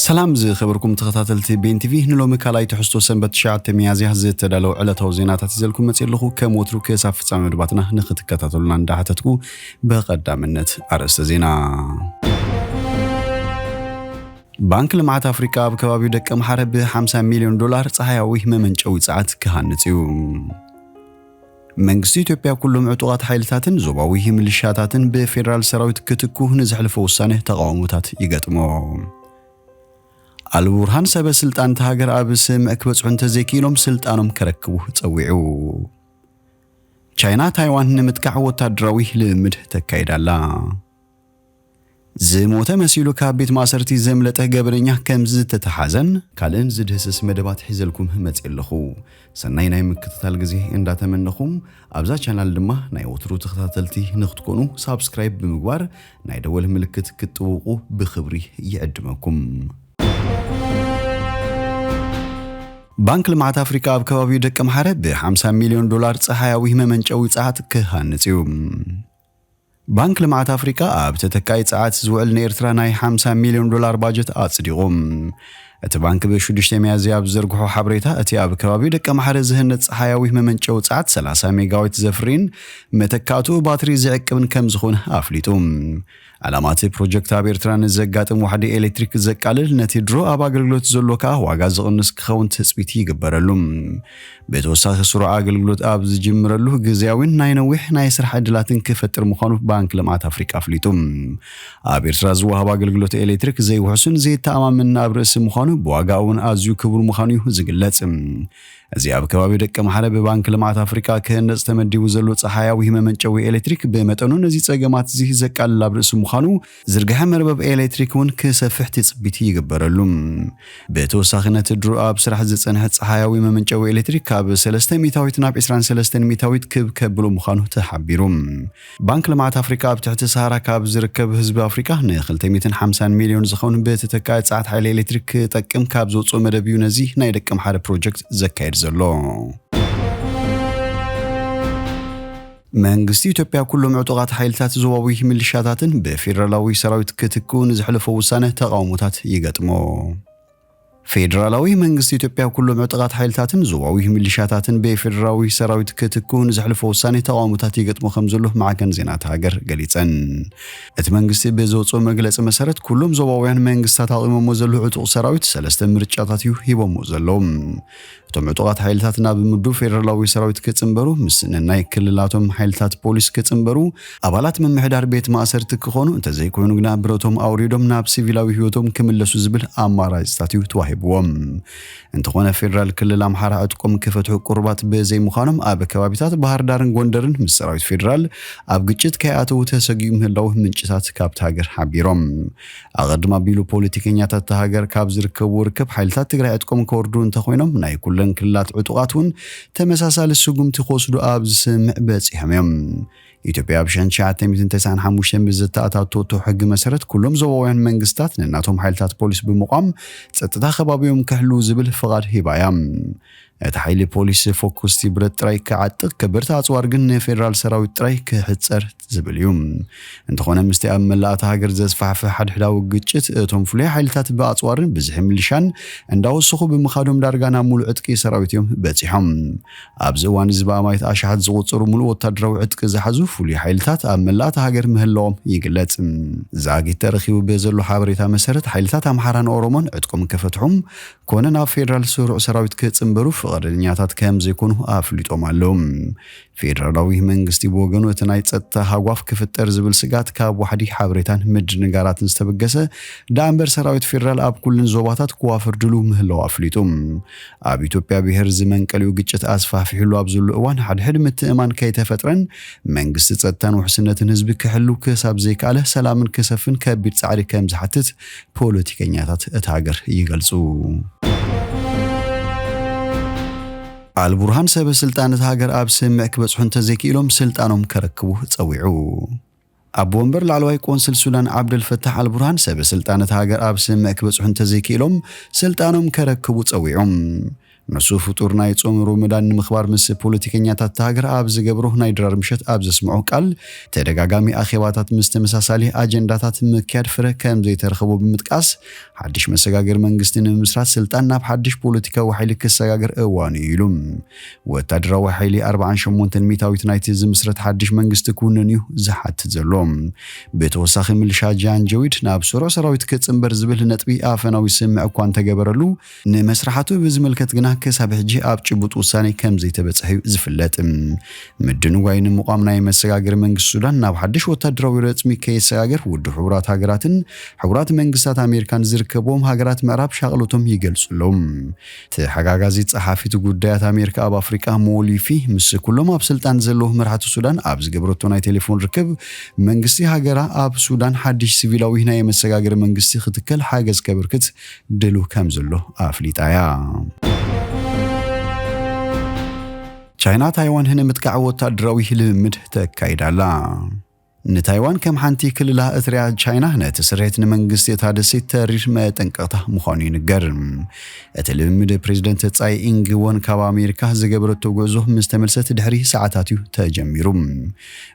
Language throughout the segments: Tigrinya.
ሰላም ዝኸበርኩም ተኸታተልቲ ቤን ቲቪ፣ ንሎሚ ካልኣይ ትሕዝቶ ሰንበት ትሽዓተ ሚያዝያ ዝተዳለዉ ዕለታዊ ዜናታት ይዘልኩም መፅእ ኣለኹ። ከም ወትሩ ክሳብ ፍጻሜ መድባትና ንክትከታተሉና እንዳሓተትኩ ብቐዳምነት ኣርእስተ ዜና። ባንክ ልምዓት ኣፍሪቃ ኣብ ከባቢው ደቀምሓረ ብ50 ሚልዮን ዶላር ጸሓያዊ መመንጨዊ ጸዓት ክሃንጽ እዩ። መንግስቲ ኢትዮጵያ ኩሎም ዕጡቓት ሓይልታትን ዞባዊ ምልሻታትን ብፌደራል ሰራዊት ክትኩ ንዘሕልፎ ውሳነ ተቓውሞታት ይገጥሞ። ኣልቡርሃን ሰበ ስልጣን እታ ሃገር ኣብ ስምምዕ ክበጽሑ እንተዘይክኢሎም ስልጣኖም ከረክቡ ጸዊዑ። ቻይና ታይዋን ንምጥቃዕ ወታደራዊ ልምምድ ተካይድ ኣላ። ዝሞተ መሲሉ ካብ ቤት ማእሰርቲ ዘምለጠ ገበነኛ ከም ዝተተሓዘን ካልእን ዝድህስስ መደባት ሒዘልኩም መፅእ ኣለኹ። ሰናይ ናይ ምክትታል ግዜ እንዳተመነኹም ኣብዛ ቻናል ድማ ናይ ወትሩ ተኸታተልቲ ንክትኮኑ ሳብስክራይብ ብምግባር ናይ ደወል ምልክት ክትጥውቁ ብክብሪ ይዕድመኩም። ባንክ ልምዓት ኣፍሪካ ኣብ ከባቢው ደቀምሓረ ብ50 ሚልዮን ዶላር ፀሓያዊ መመንጨዊ ፀዓት ክሃንፅ እዩ። ባንክ ልምዓት ኣፍሪካ ኣብ ተተካኢ ፀዓት ዝውዕል ንኤርትራ ናይ 50 ሚልዮን ዶላር ባጀት ኣፅዲቑ። እቲ ባንክ ብ6 ሚያዝያ ኣብ ዝዘርግሖ ሓበሬታ፣ እቲ ኣብ ከባቢ ደቀምሓረ ዝህነፅ ፀሓያዊ መመንጨዊ ፀዓት 30 ሜጋዋት ዘፍሪን መተካእትኡ ባትሪ ዝዕቅብን ከም ዝኾነ ኣፍሊጡ። ዕላማ እቲ ፕሮጀክት ኣብ ኤርትራ ንዘጋጥም ዋሕዲ ኤሌክትሪክ ዘቃልል፣ ነቲ ድሮ ኣብ ኣገልግሎት ዘሎ ከኣ ዋጋ ዝቕንስ ክኸውን ትጽቢት ይግበረሉ። ብተወሳኺ ስሩዕ ኣገልግሎት ኣብ ዝጅምረሉ ግዝያዊን ናይ ነዊሕ ናይ ስራሕ ዕድላትን ክፈጥር ምዃኑ ባንክ ልምዓት ኣፍሪቃ ኣፍሊጡ። ኣብ ኤርትራ ዝወሃብ ኣገልግሎት ኤሌክትሪክ ዘይውሕሱን ዘይተኣማመንን ኣብ ርእሲ ምዃኑ ብዋጋ እውን ኣዝዩ ክቡር ምዃኑ እዩ ዝግለጽ። እዚ ኣብ ከባቢ ደቀምሓረ ብባንክ ልምዓት ኣፍሪቃ ክህነጽ ተመዲቡ ዘሎ ጸሓያዊ መመንጨዊ ኤሌክትሪክ ብመጠኑ ነዚ ጸገማት እዚ ዘቃልል ኣብ ርእሲ ምዃኑ ዝርግሐ መርበብ ኤሌክትሪክ እውን ክሰፍሕ ትጽቢት ይግበረሉ። ብተወሳኺ ነቲ ድሮ ኣብ ስራሕ ዝጸንሐ ጸሓያዊ መመንጨዊ ኤሌክትሪክ ካብ 3 ሚታዊት ናብ 23 ሚታዊት ክብ ከብሎ ምዃኑ ተሓቢሩ። ባንክ ልምዓት ኣፍሪካ ኣብ ትሕቲ ሰሃራ ካብ ዝርከብ ህዝቢ ኣፍሪካ ን250 ሚልዮን ዝኸውን ብተተካኢ ጸዓት ሓይሊ ኤሌክትሪክ ክጠቅም ካብ ዘውፅኦ መደብ እዩ ነዚ ናይ ደቀምሓረ ፕሮጀክት ዘካየድ ዘሎ። መንግስቲ ኢትዮጵያ ኩሎም ዕጡቓት ሓይልታት ዞባዊ ሚሊሻታትን ብፌደራላዊ ሰራዊት ክትክኡ ንዘሕለፎ ውሳነ ተቓውሞታት ይገጥሞ። ፌደራላዊ መንግስቲ ኢትዮጵያ ኩሎም ዕጡቓት ሓይልታትን ዞባዊ ሚሊሻታትን ብፌደራዊ ሰራዊት ክትክኡ ንዘሕለፎ ውሳነ ተቓውሞታት ይገጥሞ ከም ዘሎ ማዕከን ዜና እታ ሃገር ገሊጸን። እቲ መንግስቲ ብዘውፅኦ መግለጺ መሰረት ኩሎም ዞባውያን መንግስታት ኣቑሞሞ ዘለዉ ዕጡቕ ሰራዊት ሰለስተ ምርጫታት እዩ ሂቦሞ ዘለዉ። እቶም ዕጡቓት ሓይልታት ናብ ምዱብ ፌደራላዊ ሰራዊት ክጽንበሩ፣ ምስ ነናይ ክልላቶም ሓይልታት ፖሊስ ክጽንበሩ፣ ኣባላት ምምሕዳር ቤት ማእሰርቲ ክኾኑ፣ እንተዘይኮይኑ ግና ብረቶም ኣውሪዶም ናብ ሲቪላዊ ህይወቶም ክምለሱ ዝብል ኣማራጺታት እዩ ተዋሂብዎም። እንተኾነ ፌደራል ክልል ኣምሓራ ዕጥቆም ክፈትሑ ቅሩባት ብዘይምዃኖም ኣብ ከባቢታት ባህር ዳርን ጎንደርን ምስ ሰራዊት ፌደራል ኣብ ግጭት ከይኣተዉ ተሰጊኡ ምህላዉ ምንጭታት ካብታ ሃገር ሓቢሮም። ኣቐድም ኣቢሉ ፖለቲከኛታት እታ ሃገር ካብ ዝርከቡ ርክብ ሓይልታት ትግራይ ዕጥቆም ከወርዱ እንተኾይኖም ናይ ኩለን ክልላት ዕጡቓት እውን ተመሳሳሊ ስጉምቲ ክወስዱ ኣብ ዝስምዕ በፂሖም እዮም። ኢትዮጵያ ኣብ ሸንሸዓተ ሚእትን ተስዓን ሓሙሽተን ብዝተኣታተወቶ ሕጊ መሰረት ኩሎም ዞባውያን መንግስታት ነናቶም ሓይልታት ፖሊስ ብምቋም ጸጥታ ከባቢኦም ክሕልዉ ዝብል ፍቓድ ሂባ እያ። እቲ ሓይሊ ፖሊስ ፎኩስቲ ብረት ጥራይ ክዓጥቕ፣ ከበድቲ ኣጽዋር ግን ንፌደራል ሰራዊት ጥራይ ክሕጸር ዝብል እዩ። እንተኾነ ምስቲ ኣብ መላእታ ሃገር ዘስፋሕፍሕ ሓድሕዳዊ ግጭት እቶም ፍሉይ ሓይልታት ብኣጽዋርን ብዝሒ ሚሊሻን እንዳወሰኹ ብምኻዶም ዳርጋ ናብ ሙሉእ ዕጥቂ ሰራዊት እዮም በጺሖም። ኣብዚ እዋን እዚ ብኣማይት ኣሽሓት ዝቑጸሩ ሙሉእ ወታደራዊ ዕጥቂ ዝሓዙ ፍሉይ ሓይልታት ኣብ መላእታ ሃገር ምህላዎም ይግለጽ። ዛጊት ተረኺቡ ብዘሎ ሓበሬታ መሰረት ሓይልታት ኣምሓራን ኦሮሞን ዕጥቆም ከፈትሑም ኮነ ናብ ፌደራል ስሩዕ ሰራዊት ክጽንበሩ ፍቓደኛታት ከም ዘይኮኑ ኣፍሊጦም ኣለዉ። ፌደራላዊ መንግስቲ ብወገኑ እቲ ናይ ጸጥታ ሃጓፍ ክፍጠር ዝብል ስጋት ካብ ዋሕዲ ሓበሬታን ምድንጋራትን ዝተበገሰ ደኣ እምበር ሰራዊት ፌደራል ኣብ ኩለን ዞባታት ክዋፈር ድሉው ምህላው ኣፍሊጡ። ኣብ ኢትዮጵያ ብሄር ዝመንቀሊኡ ግጭት ኣስፋሕፊሕሉ ኣብ ዘሎ እዋን ሓድሕድ ምትእማን ከይተፈጥረን መንግስቲ ጸጥታን ውሕስነትን ህዝቢ ክሕሉ ክሳብ ዘይከኣለ ሰላምን ክሰፍን ከቢድ ጻዕሪ ከም ዝሓትት ፖለቲከኛታት እታ ሃገር ይገልጹ። ኣልቡርሃን ሰበ ስልጣን እታ ሃገር ኣብ ስምምዕ ክበጽሑ እንተዘይክኢሎም ስልጣኖም ከረክቡ ጸዊዑ። ኣቦ ወንበር ላዕለዋይ ቆንስል ሱዳን ዓብደልፈታሕ ኣልቡርሃን ሰበ ስልጣን እታ ሃገር ኣብ ስምምዕ ክበጽሑ እንተዘይክኢሎም ስልጣኖም ከረክቡ ጸዊዖም። ንሱ ፍጡር ናይ ጾም ሮመዳን ንምኽባር ምስ ፖለቲከኛታት እታ ሃገር ኣብ ዝገብሮ ናይ ድራር ምሸት ኣብ ዘስምዖ ቃል፣ ተደጋጋሚ ኣኼባታት ምስ ተመሳሳሊ ኣጀንዳታት ምክያድ ፍረ ከም ዘይተረኸቦ ብምጥቃስ፣ ሓድሽ መሰጋገሪ መንግስቲ ንምምስራት ስልጣን ናብ ሓድሽ ፖለቲካዊ ሓይሊ ክሰጋገር እዋኑ እዩ ኢሉ። ወታደራዊ ሓይሊ ኣርባዓን ሸሞንተን ሚእታዊት ናይቲ ዝምስረት ሓድሽ መንግስቲ ክውንን እዩ ዝሓትት ዘሎ። ብተወሳኺ፣ ምልሻ ጃንጀዊድ ናብ ስሩዕ ሰራዊት ክጽንበር ዝብል ነጥቢ ኣፈናዊ ስምዕ እኳ እንተገበረሉ፣ ንመስራሕቱ ብዝምልከት ግና ክሳብ ሕጂ ኣብ ጭቡጥ ውሳኔ ከም ዘይተበጽሐ እዩ ዝፍለጥ። ምድንጓይ ንምቋም ናይ መሰጋገሪ መንግስቲ ሱዳን ናብ ሓድሽ ወታደራዊ ረጽሚ ከይሰጋገር ውድብ ሕቡራት ሃገራትን ሕቡራት መንግስታት ኣሜሪካን ዝርከብዎም ሃገራት ምዕራብ ሻቕሎቶም ይገልጹ ኣለዉ። ተሓጋጋዚ ጸሓፊት ጉዳያት ኣሜሪካ ኣብ ኣፍሪቃ ሞሊፊ ምስ ኩሎም ኣብ ስልጣን ዘለዉ መራሕቲ ሱዳን ኣብ ዝገበረቶ ናይ ቴሌፎን ርክብ፣ መንግስቲ ሃገራ ኣብ ሱዳን ሓድሽ ሲቪላዊ ናይ መሰጋገሪ መንግስቲ ክትከል ሓገዝ ከበርክት ድሉ ከም ዘሎ ኣፍሊጣ እያ። ቻይና ታይዋን ንምጥቃዕ ወታደራዊ ልምምድ ተካይዳ ኣላ። ንታይዋን ከም ሓንቲ ክልላ እትሪኣ ቻይና፣ ነቲ ስርሒት ንመንግስቲ እታ ደሴት ተሪር መጠንቀቕታ ምዃኑ ይንገር። እቲ ልምምድ ፕሬዚደንት ጻይ ኢንግ ወን ካብ ኣሜሪካ ዝገበረቶ ጉዕዞ ምስ ተመልሰት ድሕሪ ሰዓታት እዩ ተጀሚሩ።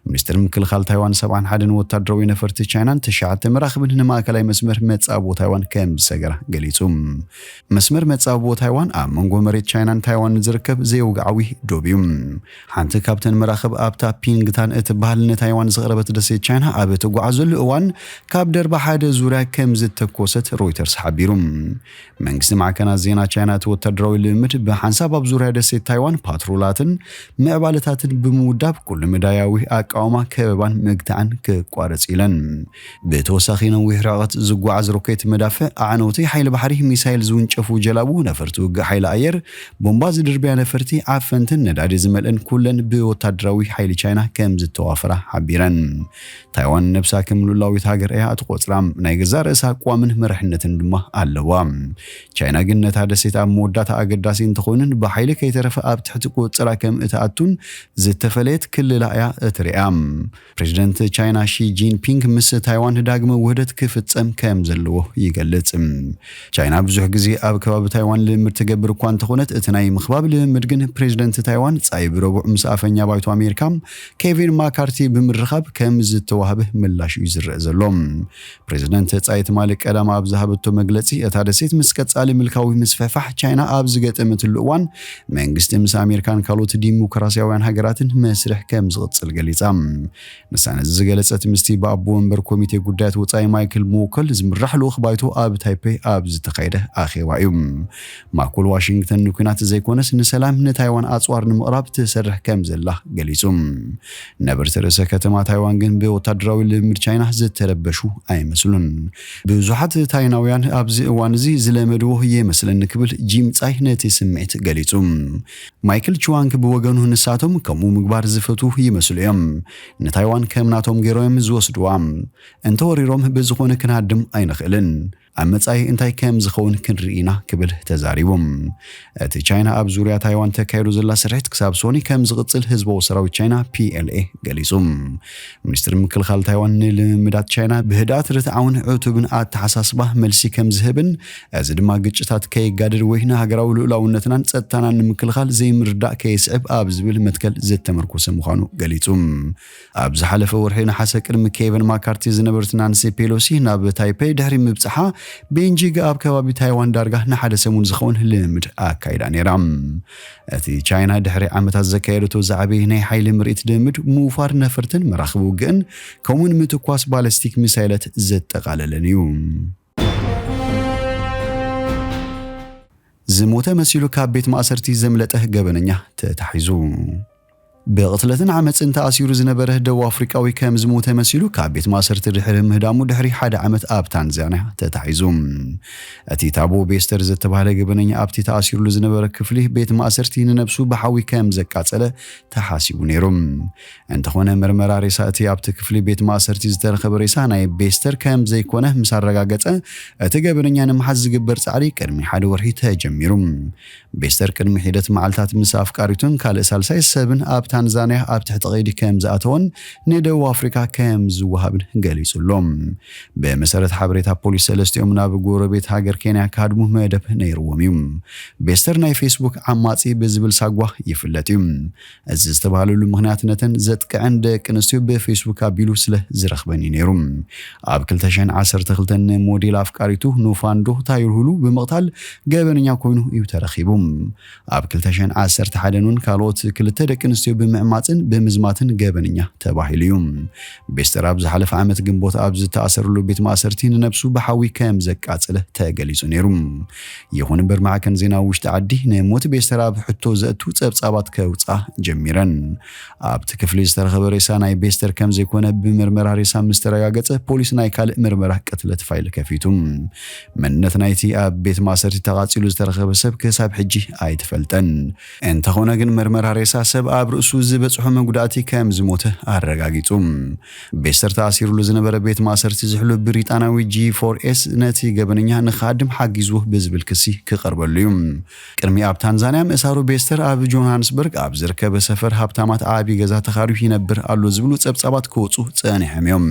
ሚኒስትር ምክልኻል ታይዋን ሰብዓን ሓደን ወታደራዊ ነፈርቲ ቻይናን ትሽዓተ መራኽብን ንማእከላይ መስመር መጻብቦ ታይዋን ከም ዝሰገራ ገሊጹ። መስመር መጻብቦ ታይዋን ኣብ መንጎ መሬት ቻይናን ታይዋንን ዝርከብ ዘይውግዓዊ ዶብ እዩ። ሓንቲ ካብተን መራኽብ ኣብታ ፒንግታን እትበሃል ንታይዋን ዘቕረበት ደሴት ቻይና ኣብ እትጓዓዘሉ እዋን ካብ ደርባ ሓደ ዙርያ ከም ዝተኮሰት ሮይተርስ ሓቢሩ። መንግስቲ ማዕከናት ዜና ቻይና እቲ ወታደራዊ ልምምድ ብሓንሳብ ኣብ ዙርያ ደሴት ታይዋን ፓትሮላትን ምዕባለታትን ብምውዳብ ኩሉ መዳያዊ ኣቃውማ ከበባን ምግታዕን ክቋረጽ ኢለን። ብተወሳኺ ነዊሕ ርሕቐት ዝጓዓዝ ሮኬት መዳፍዕ፣ ኣዕነውቲ ሓይሊ ባሕሪ፣ ሚሳይል ዝውንጨፉ ጀላቡ፣ ነፈርቲ ውግእ ሓይሊ ኣየር፣ ቦምባ ዝድርብያ ነፈርቲ፣ ዓፈንትን ነዳዲ ዝመልእን ኩለን ብወታደራዊ ሓይሊ ቻይና ከም ዝተዋፈራ ሓቢረን። ታይዋን ነብሳ ከም ሉላዊት ሃገር እያ እትቆጽራ። ናይ ገዛእ ርእሳ ኣቋምን መርሕነትን ድማ ኣለዋ። ቻይና ግን ነታ ደሴት ኣብ መወዳእታ ኣገዳሲ እንተኾይኑን ብሓይሊ ከይተረፈ ኣብ ትሕቲ ቁጽራ ከም እትኣቱን ዝተፈለየት ክልላ እያ እትሪኣ። ፕሬዚደንት ቻይና ሺ ጂንፒንግ ምስ ታይዋን ዳግመ ውህደት ክፍጸም ከም ዘለዎ ይገልጽ። ቻይና ብዙሕ ግዜ ኣብ ከባቢ ታይዋን ልምምድ ትገብር እኳ እንተኾነት፣ እቲ ናይ ምኽባብ ልምምድ ግን ፕሬዚደንት ታይዋን ጻይ ብረቡዕ ምስ ኣፈኛ ባይቶ ኣሜሪካ ኬቪን ማካርቲ ብምርኻብ ከም ዝተዋህበ ምላሽ እዩ ዝረአ ዘሎ። ፕሬዚደንት ጻይ ትማሊ ቀዳም ኣብ ዝሃበቶ መግለጺ፣ እታ ደሴት ምስ ቀጻሊ ምልካዊ ምስፍሕፋሕ ቻይና ኣብ ዝገጠመትሉ እዋን፣ መንግስቲ ምስ ኣሜሪካን ካልኦት ዲሞክራሲያውያን ሃገራትን መስርሕ ከም ዝቕጽል ገሊጻ። ንሳ ነዚ ዝገለጸት ምስቲ ብኣቦ ወንበር ኮሚቴ ጉዳያት ወጻኢ ማይክል ሞከል ዝምራሕ ልኡኽ ባይቶ ኣብ ታይፔይ ኣብ ዝተኻየደ ኣኼባ እዩ። ማኩል ዋሽንግተን ንኲናት ዘይኮነስ ንሰላም ንታይዋን ኣጽዋር ንምቕራብ ትሰርሕ ከም ዘላ ገሊጹ። ነበርቲ ርእሰ ከተማ ታይዋን ግን ብወታደራዊ ልምምድ ቻይና ዝተረበሹ ኣይመስሉን። ብዙሓት ታይናውያን ኣብዚ እዋን እዚ ዝለመድዎ ይመስለኒ ክብል ጂም ጻይ ነቲ ስምዒት ገሊጹ። ማይክል ችዋንግ ብወገኑ ንሳቶም ከምኡ ምግባር ዝፈትዉ ይመስሉ እዮም። ንታይዋን ከም ናቶም ገይሮም እዮም ዝወስድዋ። እንተወሪሮም ብዝኾነ ክንሃድም ኣይንኽእልን። ኣብ መጻኢ እንታይ ከም ዝኸውን ክንርኢ ኢና ክብል ተዛሪቡ። እቲ ቻይና ኣብ ዙርያ ታይዋን ተካይዶ ዘላ ስርሒት ክሳብ ሶኒ ከም ዝቕጽል ህዝባዊ ሰራዊት ቻይና ፒ ኤል ኤ ገሊጹ። ሚኒስትሪ ምክልኻል ታይዋን ንልምምዳት ቻይና ብህድኣት ርትዓውን ዕቱብን ኣተሓሳስባ መልሲ ከም ዝህብን፣ እዚ ድማ ግጭታት ከይጋደድ ወይ ንሃገራዊ ልኡላውነትናን ጸጥታናን ንምክልኻል ዘይምርዳእ ከየስዕብ ኣብ ዝብል መትከል ዝተመርኮሰ ምዃኑ ገሊጹ። ኣብ ዝሓለፈ ወርሒ ነሓሰ ቅድሚ ኬቨን ማካርቲ ዝነበረት ናንሲ ፔሎሲ ናብ ታይፔይ ድሕሪ ምብጽሓ፣ ቤንጂግ ኣብ ከባቢ ታይዋን ዳርጋ ንሓደ ሰሙን ዝኸውን ልምምድ ኣካይዳ ነይራ። እቲ ቻይና ድሕሪ ዓመታት ዘካየደቶ ዝዓበየ ናይ ሓይሊ ምርኢት ልምምድ ምውፋር ነፈርትን መራኽብ ውግእን ከምኡውን ምትኳስ ባለስቲክ ሚሳይላት ዘጠቓለለን እዩ። ዝሞተ መሲሉ ካብ ቤት ማእሰርቲ ዘምለጠ ገበነኛ ተታሒዙ። ብቕትለትን ዓመፅን ተኣሲሩ ዝነበረ ደቡብ ኣፍሪቃዊ ከም ዝሞተ መሲሉ ካብ ቤት ማእሰርቲ ድሕሪ ምህዳሙ ድሕሪ ሓደ ዓመት ኣብ ታንዛንያ ተታሒዙ። እቲ ታቦ ቤስተር ዝተባህለ ገበነኛ ኣብቲ ተኣሲሩሉ ዝነበረ ክፍሊ ቤት ማእሰርቲ ንነብሱ ብሓዊ ከም ዘቃጸለ ተሓሲቡ ነይሩ። እንተኾነ፣ መርመራ ሬሳ እቲ ኣብቲ ክፍሊ ቤት ማእሰርቲ ዝተረኸበ ሬሳ ናይ ቤስተር ከም ዘይኮነ ምስ ኣረጋገጸ፣ እቲ ገበነኛ ንምሓዝ ዝግበር ጻዕሪ ቅድሚ ሓደ ወርሒ ተጀሚሩ። ቤስተር ቅድሚ ሒደት መዓልታት ምስ ኣፍቃሪቱን ካልእ ሳልሳይ ሰብን ኣብ ታንዛንያ ኣብ ትሕቲ ቀይዲ ከም ዝኣተወን ንደቡብ ኣፍሪካ ከም ዝወሃብን ገሊጹ ኣሎ። ብመሰረት ሓበሬታ ፖሊስ፣ ሰለስቲኦም ናብ ጎረቤት ሃገር ኬንያ ክሃድሙ መደብ ነይርዎም እዩ። ቤስተር ናይ ፌስቡክ ዓማጺ ብዝብል ሳጓ ይፍለጥ እዩ። እዚ ዝተባህለሉ ምኽንያት፣ ነተን ዘጥቅዐን ደቂ ኣንስትዮ ብፌስቡክ ኣቢሉ ስለ ዝረኽበን እዩ ነይሩ። ኣብ ክልተ ሽሕን ዓሰርተ ክልተን ንሞዴል ኣፍቃሪቱ ኑፋንዶ ታይርሁሉ ብምቕታል ገበነኛ ኮይኑ እዩ ተረኺቡ። ኣብ ክልተ ሽሕን ዓሰርተ ሓደን እውን ካልኦት ክልተ ደቂ ኣንስትዮ ብምዕማፅን ብምዝማትን ገበነኛ ተባሂሉ እዩ። ቤስተር ኣብ ዝሓለፈ ዓመት ግንቦት ኣብ ዝተኣሰረሉ ቤት ማእሰርቲ ንነብሱ ብሓዊ ከም ዘቃጸለ ተገሊጹ ነይሩ። ይኹን እምበር፣ ማዕከን ዜና ውሽጢ ዓዲ ንሞት ቤስተር ኣብ ሕቶ ዘእቱ ጸብጻባት ከውጻ ጀሚረን። ኣብቲ ክፍሊ ዝተረኸበ ሬሳ ናይ ቤስተር ከም ዘይኮነ ብምርመራ ሬሳ ምስ ተረጋገጸ፣ ፖሊስ ናይ ካልእ ምርመራ ቅትለት ፋይል ከፊቱ። መንነት ናይቲ ኣብ ቤት ማእሰርቲ ተቓጺሉ ዝተረኸበ ሰብ ክሳብ ሕጂ ኣይተፈልጠን። እንተኾነ ግን፣ መርመራ ሬሳ ሰብ ኣብ ርእሱ ዝበጽሖ መጉዳእቲ ከም ዝሞተ ኣረጋጊጹ። ቤስተር ተኣሲሩሉ ዝነበረ ቤት ማእሰርቲ ዝሕሉ ብሪጣናዊ ጂ ፎር ኤስ ነቲ ገበነኛ ንኻድም ሓጊዝዎ ብዝብል ክሲ ክቐርበሉ እዩ። ቅድሚ ኣብ ታንዛንያ ምእሳሩ፣ ቤስተር ኣብ ጆሃንስበርግ ኣብ ዝርከበ ሰፈር ሃብታማት ዓቢ ገዛ ተኻርዩ ይነብር ኣሎ ዝብሉ ጸብጻባት ክወጹ ጸኒሖም እዮም።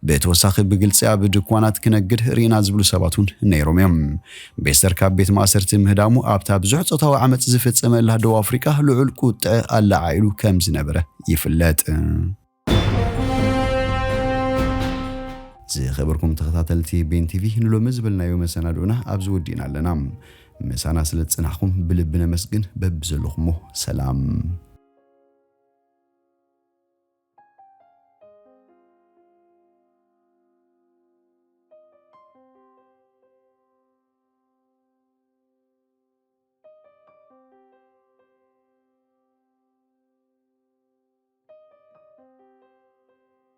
ብተወሳኺ፣ ብግልጺ ኣብ ድኳናት ክነግድ ርኢና ዝብሉ ሰባት እውን ነይሮም እዮም። ቤስተር ካብ ቤት ማእሰርቲ ምህዳሙ፣ ኣብታ ብዙሕ ጾታዊ ዓመጽ ዝፍጸመላ ደቡብ ኣፍሪቃ ልዑል ቁጥዐ ኣለዓዒሉ ከም ዝነበረ ይፍለጥ። ዝኸበርኩም ተኸታተልቲ ቤን ቲቪ፣ ንሎሚ ዝበልናዮ መሰናድኦና ኣብዚ ወዲእና ኣለና። ምሳና ስለ ዝጸናሕኩም ብልቢ ነመስግን። በብዘለኹሞ ሰላም።